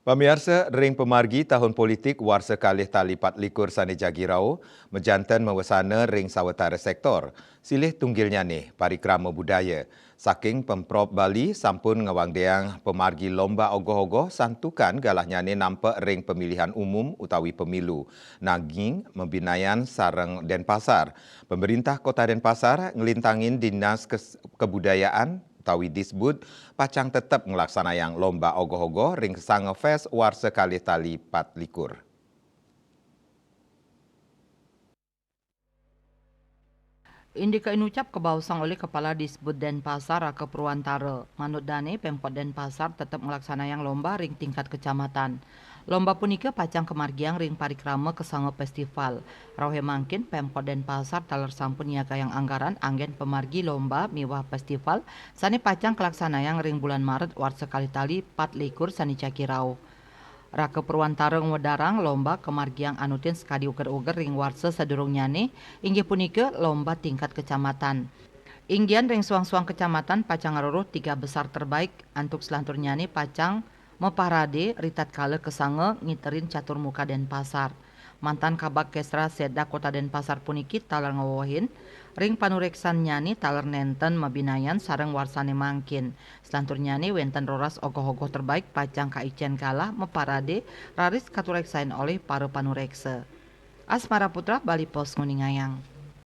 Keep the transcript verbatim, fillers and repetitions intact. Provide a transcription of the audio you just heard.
Pamiarsa, ring pamargi tahun politik warsa kalih tali pat likur sane jagi rauh, majanten mawesana ring sawatara sektor, silih tunggilnyane parikrama budaya. Saking Pemprov Bali sampun ngawangdiang pamargi lomba ogoh-ogoh santukan galahnyane nampek ring pemilihan umum utawi pemilu, nanging mabinayan sareng Denpasar. Pemerintah Kota Denpasar nglintangin Dinas Kes-, Kebudayaan utawi Disbud pacang tetep nglaksanayang lomba ogoh-ogoh ring Kesanga Fest warsa kalih tali pat likur. Indika inucap kabaosang olih Kepala Disbud Denpasar, Raka Purwantara. Manut dane, Pemkot Denpasar tetep nglaksanayang lomba ring tingkat kecamatan. Lomba punika pacang kamargiang ring parikrama Kesanga Festival. Rauhe mangkin, Pemkot Denpasar taler sampun nyiagayang anggaran anggen pamargi lomba miwah festival sane pacang kalaksanayang ring bulan Maret warsa kalih tali pat likur sane jagi rauh. Raka Purwantara ngwedarang lomba kamargiang anutin sakadi uger-uger ring warsa sadurungnyane, inggih punika lomba tingkat kecamatan. Inggian ring suang-suang kecamatan pacang ngaruruh tiga besar terbaik, antuk selanturnyane pacang maparade ritatkala Kesanga ngiterin Catur Muka Denpasar. Mantan Kabag Kesra Setda Kota Denpasar puniki taler ngwewehin, ring panureksannyane taler nenten mabinayan sareng warsane mangkin. Selanturnyane wenten roras ogoh-ogoh terbaik pacang kaicen galah maparade raris katureksain olih para panureksa. Asmara Putra, Bali Post nguningayang.